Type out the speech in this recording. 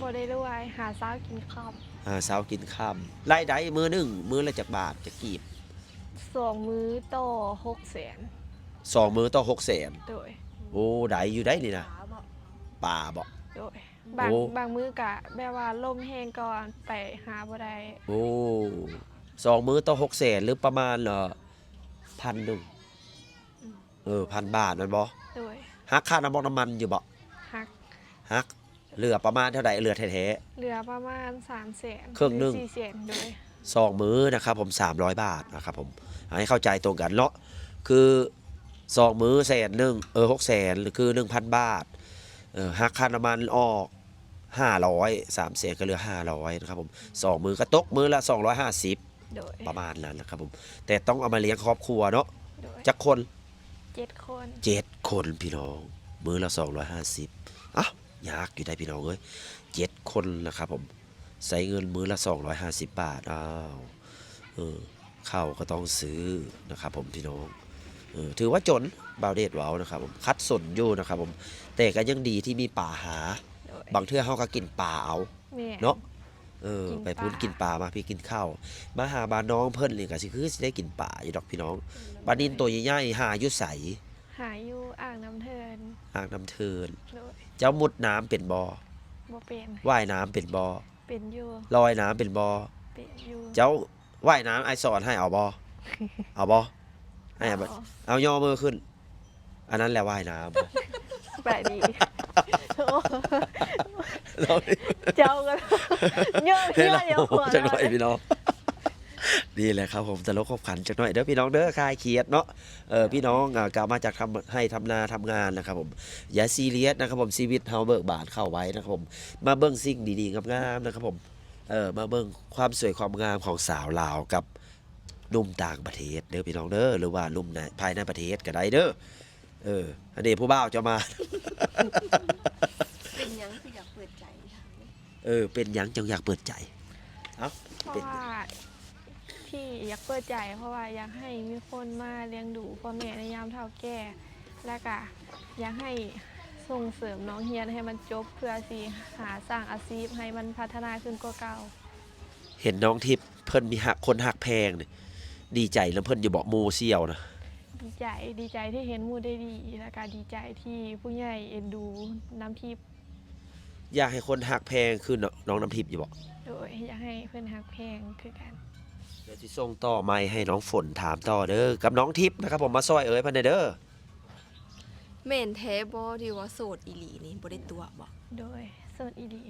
ບໍ່ໄດ້ລວຍ ຫາເຊົ້າກິນຄ່ຳ. ຫາເຊົ້າກິນຄ່ຳ. ລາຍໄດ້ມື້ໜຶ່ງ ມື້ລະຈັກບາດ ຈັກກີບ? ສອງມື້ຕໍ່ຫົກແສນ. ສອງມື້ຕໍ່ຫົກແສນ. ໂດຍ. ໂອ້ ໄດ້ຢູ່ໄດ໋ນີ້ນະ. ປາບໍ່? ປາບໍ່? ໂດຍ. ບາງ ໂອ້ ບາງມື້ກະແບບວ່າລົມແຮງກໍໄປຫາບໍ່ໄດ້. ໂອ້ ສອງມື້ຕໍ່ຫົກແສນ ຫຼືປະມານ ເອີ ພັນໜຶ່ງ. ອືມ. ເອີ ພັນບາດແມ່ນບໍ່? ໂດຍ. ຫັກຄ່ານ້ຳມັນຢູ່ບໍ່? ຫັກ. ຫັກ. ເຫຼືອປະມານເທົ່າໃດ? ເຫຼືອແທ້ໆ ເຫຼືອປະມານສາມແສນ ເຄິ່ງໜຶ່ງ ຫຼືສີ່ແສນ. ໂດຍ. ສອງມື້ນະຄັບຜົມ ສາມຮ້ອຍບາດນະຄັບຜົມ ໃຫ້ເຂົ້າໃຈຕົງກັນເນາະ ຄືສອງມື້ແສນໜຶ່ງ ເອີ ຫົກແສນ ຫຼືຄືໜຶ່ງພັນບາດ ເອີ ຫັກຄ່ານ້ຳມັນອອກຫ້າຮ້ອຍ ສາມແສນກໍເຫຼືອຫ້າຮ້ອຍນະຄັບຜົມ ສອງມື້ກໍຕົກມື້ລະສອງຮ້ອຍຫ້າສິບ. ໂດຍ. ປະມານນັ້ນນະຄັບຜົມ ແຕ່ຕ້ອງເອົາມາລ້ຽງຄອບຄົວເນາະ. ໂດຍ. ຈັກຄົນ? ເຈັດຄົນ. ເຈັດຄົນພີ່ນ້ອງ ມື້ລະສອງຮ້ອຍຫ້າສິບ ເອົ້າ ຍາກຢູ່ໄດ໋ພີ່ນ້ອງເອີຍ ເຈັດຄົນນະຄັບຜົມ ໃຊ້ເງິນມື້ລະສອງຮ້ອຍຫ້າສິບບາດ. ອ້າວ ເອີ ເຂົ້າກໍຕ້ອງຊື້ນະຄັບຜົມພີ່ນ້ອງ ເອີ ຖືວ່າຈົນ ບ່າວເດດເວົ້ານະຄັບຜົມ ຂັດສົນຢູ່ນະຄັບຜົມ ແຕ່ກໍຍັງດີທີ່ມີປາຫາ. ໂດຍ. ບາງເທື່ອເຮົາກໍກິນປາເອົາ. ແມ່ນ. ເນາະ ເອີ ກິນປາ ໄປພຸ້ນກິນປາ ມາພີ້ກິນເຂົ້າ ມາຫາບ້ານນ້ອງເພິ່ນນີ້ກໍຊິຄືຊິໄດ້ກິນປາຢູ່ດອກພີ່ນ້ອງ. ປານິນໂຕໃຫຍ່ໆ ຫາຢູ່ໃສ? ຫາຢູ່ອ່າງນ້ຳເທີນ. ອ່າງນ້ຳເທີນ. ໂດຍ. ເຈົ້າມຸດນ້ຳເປັນບໍ່? ບໍ່ເປັນ. ວ່າຍນ້ຳເປັນບໍ່? ເປັນຢູ່. ລອຍນ້ຳເປັນບໍ່? ເປັນຢູ່. ເຈົ້າວ່າຍນ້ຳ ອ້າຍສອນໃຫ້ ເອົາບໍ່? ເອົາບໍ່? ອ້າຍ ເອົາ ເອົາ ຍໍມືຂຶ້ນ. ອັນນັ້ນແຫຼະວ່າຍນ້ຳ. ສະບາຍດີ. ໂອ້ ເຈົ້າກໍຍ້ອນ ຍ້ອນຢ່າຫົວ ຈັກໜ້ອຍພີ່ນ້ອງ ນີ້ແຫຼະຄັບຜົມ ຕະຫຼົກຂອບຂັນຈັກໜ້ອຍເດີພີ່ນ້ອງເດີ ຄາຍຄຽດເນາະ. ເອີ ພີ່ນ້ອງ ອ່າ ກໍມາຈາກທຳໄຮ່ທຳນາທຳງານນະຄັບຜົມ ຢ່າຊີຣຽສນະຄັບຜົມ ຊີວິດເຮົາເບີກບານເຂົ້າໄວ້ນະຄັບຜົມ. ມາເບິ່ງສິ່ງດີໆງາມໆນະຄັບຜົມ ເອີ ມາເບິ່ງຄວາມສວຍຄວາມງາມຂອງສາວລາວກັບ ໜຸ່ມຕ່າງປະເທດເດີພີ່ນ້ອງເດີ ຫຼືວ່າໜຸ່ມໃນ ພາຍໃນປະເທດກໍໄດ້ເດີ. ເອີ ອັນນີ້ຜູ້ບ່າວຈະມາ ເປັນຫຍັງຄືຢາກເປີດໃຈ? ເອີ ເປັນຫຍັງຈັ່ງຢາກເປີດໃຈ? ເອົ້າ ເພາະວ່າທີ່ຢາກເປີດໃຈ ເພາະວ່າຢາກໃຫ້ມີຄົນມາລ້ຽງດູພໍ່ແມ່ໃນຍາມເຖົ້າແກ່ ແລ້ວກະຢາກໃຫ້ສົ່ງເສີມນ້ອງຮຽນໃຫ້ມັນຈົບ ເພື່ອຊິຫາສ້າງອາຊີບໃຫ້ມັນພັດທະນາຂຶ້ນກວ່າເກົ່າ. ເຫັນນ້ອງທິບເພິ່ນມີຮັກ ຄົນຮັກແພງນີ້ ດີໃຈນຳເພິ່ນຢູ່ບໍ່? ໝູ່ສ່ຽວນະ. ດີໃຈ ດີໃຈທີ່ເຫັນໝູ່ໄດ້ດີ ແລ້ວກະດີໃຈທີ່ຜູ້ໃຫຍ່ເອັນດູນ້ຳທິບ. ຢາກໃຫ້ຄົນຮັກແພງຄືນ້ອງ ນ້ອງນ້ຳທິບຢູ່ບໍ່? ໂດຍ ຢາກໃຫ້ເພິ່ນຮັກແພງຄືກັນ. ດຽວຊິສົ່ງຕໍ່ໄມໃຫ້ນ້ອງຝົນຖາມຕໍ່ເດີ ກັບນ້ອງທິບນະຄັບຜົມ ມາຊ່ອຍເອີຍເພິ່ນແດ່ເດີ. ແມ່ນແທ້ບໍ່ທີ່ວ່າໂສດອີ່ຫຼີນີ້ ບໍ່ໄດ້ຕົວະບໍ່? ໂດຍ ໂສດອີ່ຫຼີ.